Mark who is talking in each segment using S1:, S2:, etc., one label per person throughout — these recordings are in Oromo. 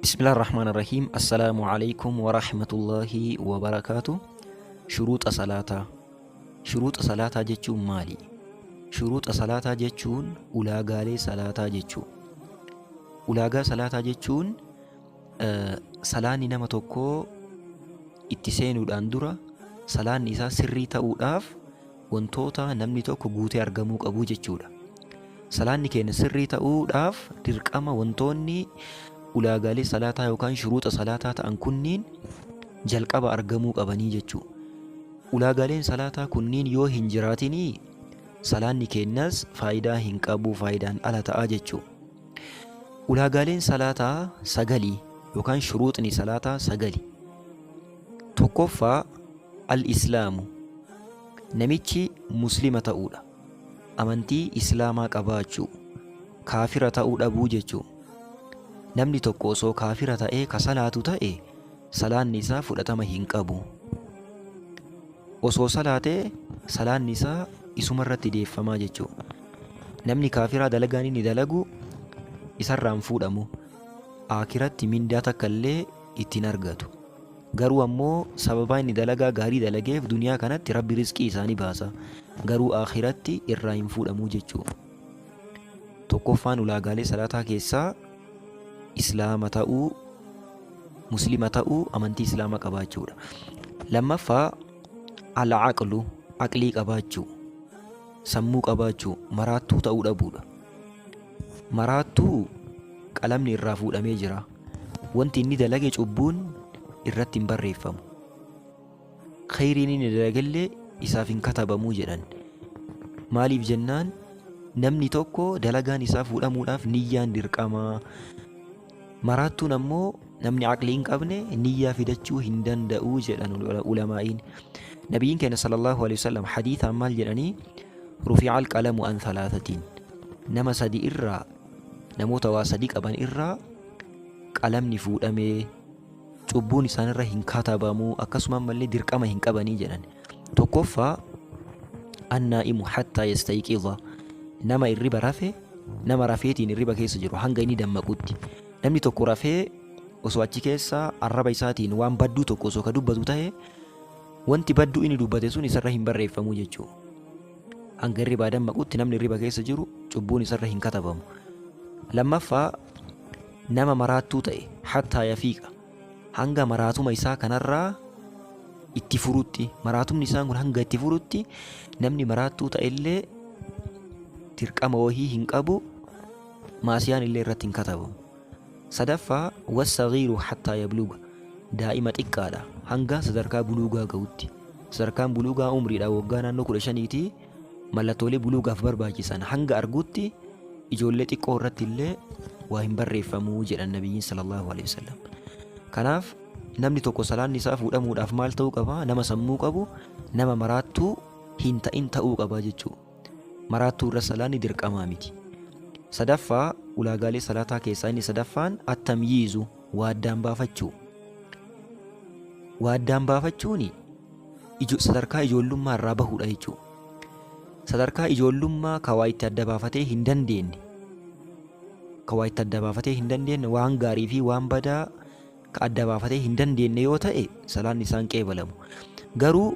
S1: Bismillah ar-Rahmaan ar-Rahiim. Assalaamu alaikum wa rahmatullahi wa barakaatu. Shuruuxa salaataa. Shuruuxa salaataa jechuun maali? Shuruuxa salaataa jechuun ulaagaalee salaataa jechuu. Ulaagaa salaataa jechuun salaanni nama tokkoo itti seenuudhaan dura salaanni isaa sirrii ta'uudhaaf wantoota namni tokko guutee argamuu qabu jechuudha. Salaanni keenya sirrii ta'uudhaaf dirqama wantoonni ulaagaalee salaataa yookaan shuruuxa salaataa ta'an kunniin jalqaba argamuu qabanii jechuudha. Ulaagaaleen salaataa kunniin yoo hin jiraatinii salaanni keenyas faayidaa hin qabu, faayidaan ala ta'a jechuudha. Ulaagaaleen salaataa sagali yookaan shuruuxni salaataa sagali. Tokkoffaa, al-islaamu, namichi muslima ta'uudha. Amantii islaamaa qabaachuu. Kaafira ta'uu dhabuu jechuu. Namni tokko osoo kaafira ta'ee ka salaatu ta'e salaanni isaa fudhatama hin qabu. Osoo salaatee salaanni isaa isuma irratti deeffamaa jechuu. Namni kaafiraa dalagaan inni dalagu isarraa hin fuudhamu. Aakiratti mindaa takka illee itti hin argatu. Garuu ammoo sababaa inni dalagaa gaarii dalageef duniyaa kanatti Rabbi rizqii isaa ni baasa. Garuu aakiratti irraa hin fuudhamu jechuu. Tokkoffaan ulaagaalee salaataa keessaa Islaama ta'uu, Muslima ta'uu, amantii Islaamaa qabaachuudha. Lammaffaa, al-aqlu, aqlii qabaachuu, sammuu qabaachuu, maraattuu ta'uu dhabuudha. Maraattuu qalamni irraa fuudhamee jira. Wanti inni dalage cubbuun irratti hin barreeffamu. Kheyriin inni dalagellee isaaf hin katabamu jedhan. Maaliif jennaan, namni tokko dalagaan isaa fuudhamuudhaaf niyyaan dirqama. Maraattuun ammoo namni aqlii hin qabne niyyaa fidachuu hin danda'u jedhan ulamaa'iin. Nabiyyiin keenya sallallahu alaihi wasallam hadiithaan maal jedhanii? Rufi'al qalamu an thalaasatiin. Nama sadi irraa, namoota waa sadi qaban irraa qalamni fuudhamee, cubbuun isaanirra hin katabamu, akkasuma ammallee dirqama hin qabanii jedhan. Tokkoffaa, annaa'imu hattaa yastayqiza, nama irriba rafe, nama rafeetiin irriba keessa jiru hanga inni dammaqutti. Namni tokko rafee osoo achi keessa arraba isaatiin waan badduu tokko osoo ka dubbatu ta'e, wanti badduu inni dubbate sun isarra hin barreeffamu jechuudha. Hanga irribaa dammaqutti namni irriba keessa jiru cubbuun isarra hin katabamu. Lammaffaa, nama maraattuu ta'e, hattaa yafiiqa, hanga maraatuma isaa kanarraa itti furutti, maraatumni isaan kun hanga itti furutti namni maraattuu ta'ellee dirqama wahii hin qabu, maasiyaan illee irratti hin katabamu. Sadaffaa, wassagiiru hattaa yabluga, daa'ima xiqqaadha hanga sadarkaa buluugaa ga'utti. Sadarkaan buluugaa umriidha waggaa naannoo 15ti. Mallattoolee buluugaaf barbaachisan hanga argutti ijoollee xiqqoo irratti illee waa hin barreeffamu jedhan nabiyyiin sallallahu alaihi wasallam. Kanaaf namni tokko salaanni isaa fuudhamuudhaaf maal ta'uu qaba? Nama sammuu qabu, nama maraattuu hin ta'in ta'uu qaba jechuudha. Maraattuu irra salaanni dirqamaa miti. Sadaffaa, ulaagaalee salaataa keessaa inni sadaffaan attamyiizu, waa addaan baafachuu. Waa addaan baafachuuni sadarkaa ijoollummaa irraa bahuudha jechuudha. Sadarkaa ijoollummaa ka waa itti adda baafatee hin dandeenye, ka waa itti adda baafatee hin dandeenye, waan gaarii fi waan badaa ka adda baafatee hin dandeenye yoo ta'e salaanni isaan qeebalamu. Garuu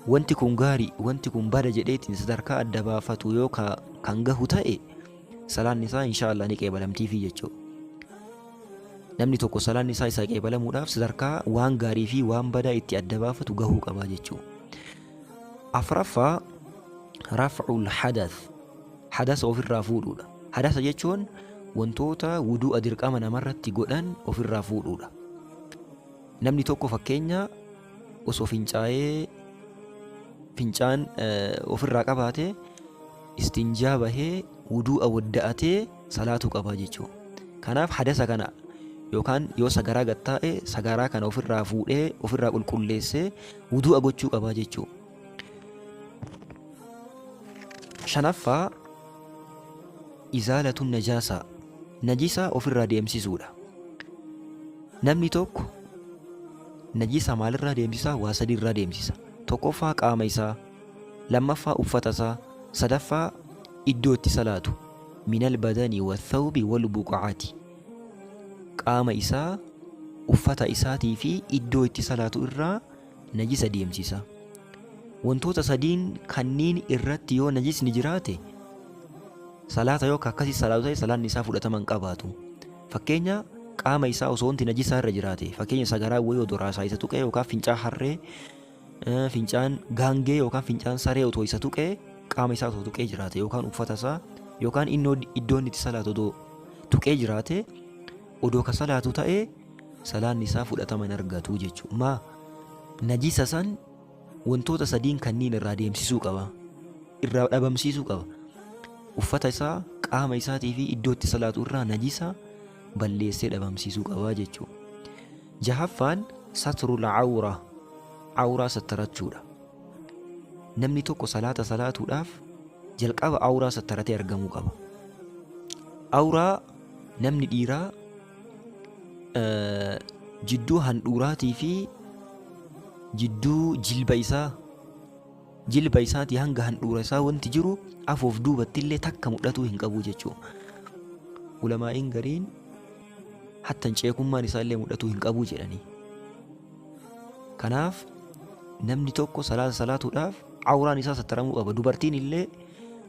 S1: wanti kun gaarii, wanti kun bada jedheetiin sadarkaa adda baafatu yoo kan gahu ta'e salaanni isaa insha Allah ni qeebalamtiifi jechuudha. Namni tokko salaanni isaa isaa qeebalamuudhaaf sadarkaa waan gaarii fi waan badaa itti adda baafatu gahuu qaba jechuudha. Afraffaa, raf'ul hadath, hadasa ofirraa fuudhuudha. Hadasa jechuun wantoota wudu'a dirqama namarratti godhan ofirraa fuudhuudha. Namni tokko fakkeenya osoo fincaa'ee fincaan ofirraa qabaate istinjaa bahee wudu'a wadda'atee salaatuu qaba jechuudha. Kanaaf hadasa kana yookaan yoo sagaraa gad taa'e sagaraa kana ofirraa fuudhee ofirraa qulqulleessee wudu'a gochuu qaba jechuudha. Shanaffaa, izaalatu najaasaa, najisa ofirraa deemsisuudha. Namni tokko Najisa maalirraa deemsisa? Waa sadiirraa deemsisa. Tokkoffaa qaama isaa, lammaffaa uffata isaa, sadaffaa iddoo itti salaatu. Minal badani wathawbi wal buqaati. Qaama isaa, uffata isaatii fi iddoo itti salaatu irraa najisa deemsisa. Wantoota sadiin kanniin irratti yoo najisni jiraate, salaata yoo akka akkasii salaatu ta'e salaanni isaa fudhatama hin qabaatu. Fakkeenya qaama isaa osoo wanti najisaa irra jiraate, fakkeenya sagaraa wayii odoo raasaa isa tuqee yookaan fincaa harree, fincaan gaangee yookaan fincaan saree otoo isa tuqee, qaama isaa otoo tuqee jiraate yookaan uffata isaa yookaan innoo iddoo inni itti salaatu odoo tuqee jiraate, odoo ka salaatu ta'e salaanni isaa fudhatama hin argatu jechuudha. Maa najisa san wantoota sadiin kanniin irraa deemsisuu qaba. Irraa dhabamsiisuu qaba. Uffata isaa, qaama isaatii fi iddoo itti salaatu irraa najisa balleessee dhabamsiisuu qaba jechuudha. Jahaffaan satrul awra, awraa sattarachuudha. Namni tokko salaata salaatuudhaaf jalqaba awraa sattaratee argamuu qaba. Awraa namni dhiiraa jidduu handhuuraatii fi jidduu jilba isaa, jilba isaatii hanga handhuura isaa wanti jiru afoof duubatti illee takka mul'atuu hin qabu jechuudha. Ulamaa'iin gariin hattan ceekummaan isaa illee mul'atuu hin qabu jedhanii. Kanaaf namni tokko salaata salaatuudhaaf awraan isaa sattaramuu qaba. Dubartiin illee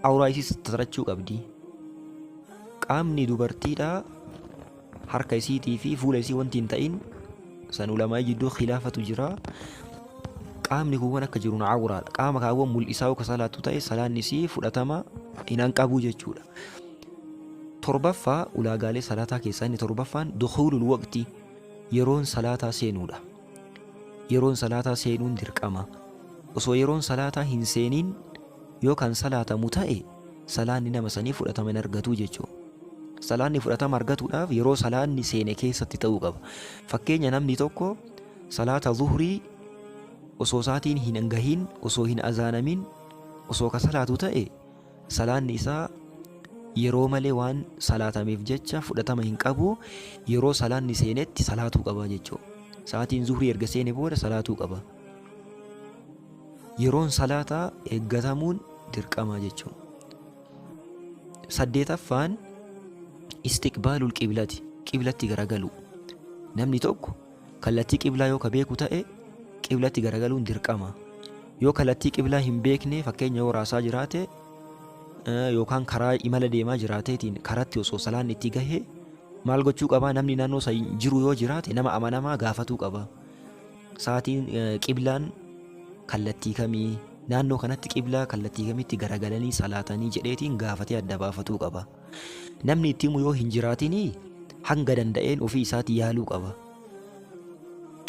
S1: awraa isii sattarachuu qabdi. Qaamni dubartiidhaa harka isiitii fi fuula isii wanti hin ta'in san ulamaa'ii jidduu khilaafatu jira. Qaamni kuuwwan akka jiruun awraadha. Qaama kaawwan mul'isaa yoo ka salaattu ta'e salaanni isii fudhatama hin hanqabu jechuudha. Torbaffaa, ulaagaalee salaataa keessaa inni torbaffaan dukuulul waqti, yeroon salaataa seenuudha. Yeroon salaataa seenuun dirqama. Osoo yeroon salaataa hin seeniin yoo kan salaatamu ta'e salaanni nama sanii fudhatama hin argatu jechuudha. Salaanni fudhatama argatuudhaaf yeroo salaanni seene keessatti ta'uu qaba. Fakkeenya namni tokko salaata zuhrii osoo saatiin hin gahin, osoo hin azaanamin, osoo ka salaatu ta'e salaanni isaa yeroo malee waan salaatameef jecha fudhatama hin qabu. Yeroo salaanni seenetti salaatuu qaba jechuudha. Sa'aatiin zuhrii erga seene booda salaatuu qaba. Yeroon salaataa eeggatamuun dirqama jechuudha. Saddeetaffaan istiqbaalul qiblati, qiblatti garagaluu. Namni tokko kallattii qiblaa yoo ka beeku ta'e qiblatti garagaluun dirqama. Yoo kallattii qiblaa hin beekne, fakkeenya yoo raasaa jiraate yookaan karaa imala deemaa jiraateetiin karatti osoo salaan itti gahe maal gochuu qaba? Namni naannoo san jiru yoo jiraate nama amanamaa gaafatuu qaba. Sa'aatiin qiblaan kallattii kamii? Naannoo kanatti qiblaa kallattii kamitti garagalanii salaatanii jedheetiin gaafatee adda baafatuu qaba. Namni itti himu yoo hin jiraatinii hanga danda'een ofii isaatii yaaluu qaba.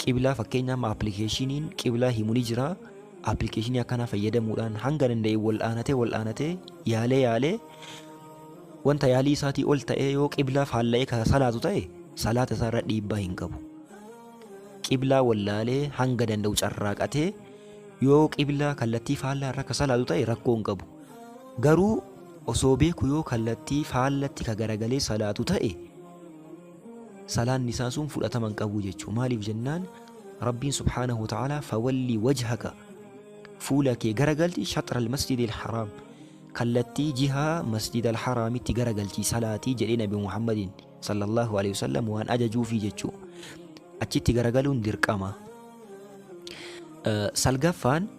S1: Qiblaa fakkeenya amma appilikeeshiniin qiblaa himu ni jira. Appilikeeshinii akkanaa fayyadamuudhaan hanga danda'een wal'aanatee wal'aanatee yaalee yaalee wanta yaalii isaatii ol ta'ee yoo qiblaa faalla'ee ka salaatu ta'e salaata isaa irra dhiibbaa hin qabu. Qiblaa wallaalee hanga danda'u carraaqatee yoo qiblaa kallattii faallaa irra ka salaatu ta'e rakkoo hin qabu. Garuu osoo beeku yoo kallattii faallatti ka garagalee salaatu ta'e salaanni isaa sun fudhatama hin qabu jechuudha. Maaliif jennaan Rabbiin subhaanahu wa ta'aalaa fawalli wajhaka, fuula kee garagalchi, shaxra al-masjidil haraam, kallattii jihaa masjid al-haraamitti garagalchii salaatii jedhee Nabi Muhammadiin sallallahu alaihi wasallam waan ajajuufii jechuudha. Achitti garagaluun dirqama. Salgaffaan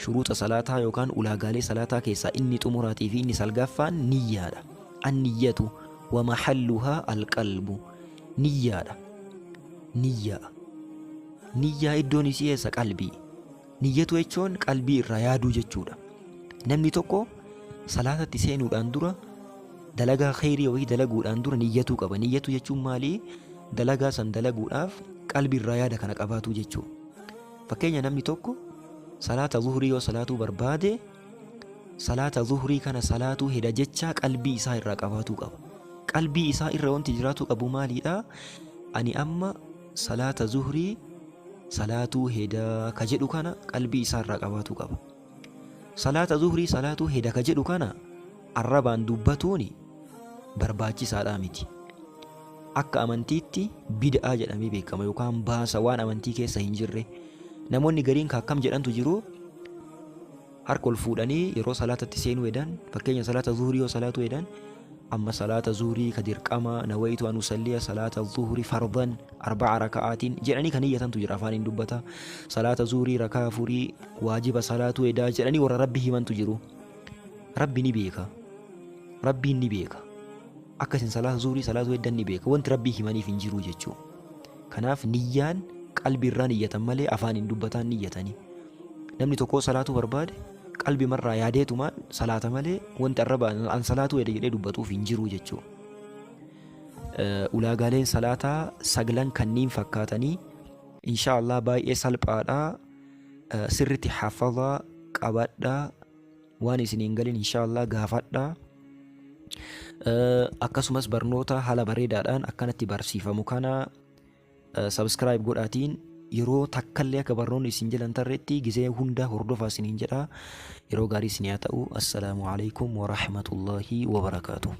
S1: shuruuxa salaataa yookaan ulaagaalee salaataa keessaa inni xumuraatii fi inni salgaffaan niyyaadha. Anniyyatu wa mahalluhaa alqalbu. Niyyaadha. Niyyaa. Niyyaa iddoon isii eessa? Qalbii. Niyyatu jechuun qalbii irraa yaaduu jechuudha. Namni tokko salaatatti seenuudhaan dura, dalagaa kheyrii wayii dalaguudhaan dura niyyatuu qaba. Niyyatuu jechuun maali? Dalagaa san dalaguudhaaf qalbii irraa yaada kana qabaatuu jechuudha. Fakkeenya namni tokko salaata zuhrii yoo salaatuu barbaade salaata zuhrii kana salaatuu heda jechaa qalbii isaa irraa qabaatuu qaba. Qalbii isaa irra wanti jiraatuu qabu maaliidha? Ani amma salaata zuhrii salaatuu heda ka jedhu kana qalbii isaa irraa qabaatuu qaba. Salaata zuhrii salaatuu heda ka jedhu kana arrabaan dubbatuuni barbaachisaadhaa miti. Akka amantiitti bid'aa jedhamee beekama yookaan baasa waan amantii keessa hin jirre. Namoonni gariin ka akkam jedhantu jiru harka ol fuudhanii yeroo salaatatti seenuu hedan fakkeenya salaata zuhurii yoo salaatuu hedan amma salaata zuhurii ka dirqama nawaytu an usalliya salaata zuhuri fardan arba'a raka'aatiin jedhanii kan iyyatantu jira afaaniin dubbata salaata zuhurii rakaa afurii waajiba salaatuu hedaa jedhanii warra rabbi himantu jiru. Rabbi ni beeka. Rabbiin ni beeka. Akka isin salaata zuhrii salaatuu heddan ni beeka. Wanti Rabbii himaniif hin jiru jechuu. Kanaaf niyyaan qalbii irraa niyyatan malee afaaniin dubbataan niyyatanii. Namni tokkoo salaatuu barbaade qalbii marraa yaadeetumaan salaata malee wanti arraba an salaatuu heda jedhee dubbatuuf hin jiru jechuu. Ulaagaaleen salaataa saglan kanniin fakkaatanii insha Allah baay'ee salphaadha. Sirritti hafadhaa qabadhaa. Waan isin hin galin insha Allah gaafadhaa. Akkasumas barnoota haala bareedaadhaan akkanatti barsiifamu kana subscribe godhaatiin yeroo takkallee akka barnoonni isin jalan tarreetti gizee hunda hordofaa isiniin jedha. Yeroo gaarii isin haa ta'u. Assalaamu alaikum wa rahmatullahi wa barakaatuh.